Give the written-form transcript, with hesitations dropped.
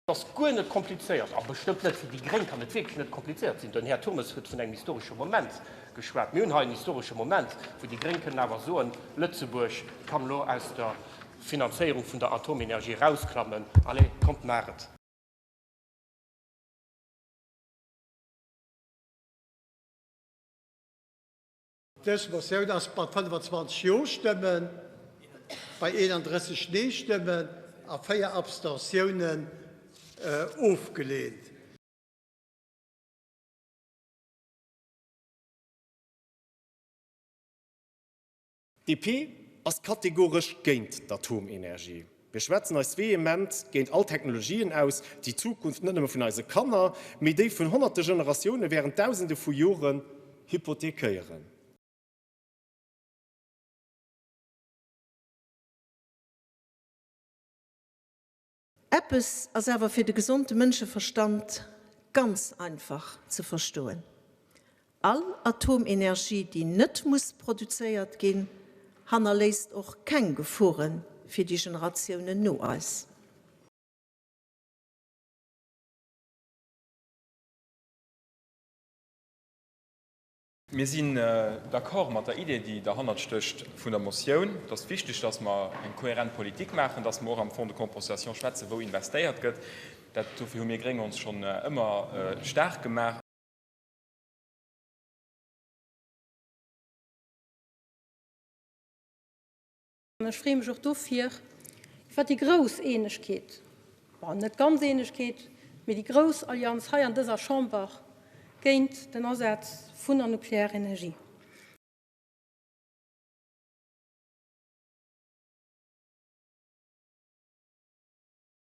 Ass guer net komplizéiert, a bestëmmt net fir déi Gréng kann et wierklech net komplizéiert sinn. Den Här Turmes huet vun engem historesche Moment geschwat. Mir hunn hei en historesche Moment, wou déi Gréng kënnen awer soen, Lëtzebuerg kann elo aus der Finanzéierung vun der Atomenergie erausklammen. Allez, kommt, maacht et! Dës Motioun ass mat 25 Jo-Stëmmen bei 31 Nee-Stëmmen a 4 Abstentiounen ofgeleent. DP ass kategoresch géint d'Atomenergie. Mir schwätzen eis vehement géint all Technologien aus, déi d'Zukunft net nëmme vun eise Kanner, mee déi vun honnerte Generatioune wärend dausende vu Joren hypothekéieren. Eppes ass awer fir de gesonde Mënscheverstand ganz einfach ze verstoen, All Atomenergie, déi net muss produzéiert ginn, hannerléisst och keng Gefore fir déi Generatiounen no eis. Mir sinn d'accord mat der Idee, déi derhannert stécht vun der Motioun. Et ass wichteg, dass mer eng kohärent Politik maachen, dass mer och am Fonds de compensation schwätzen, wou investéiert gëtt. Dat, dofir hu mir Gréng ons schonn ëmmer staark gemaach. An ech freeë mech och dofir iwwer déi grouss Eenegkeet, bon, net ganz Eenegkeet, mee déi grouss Allianz hei an dëser Chamber géint den Asaz vun der nuklearer Energie.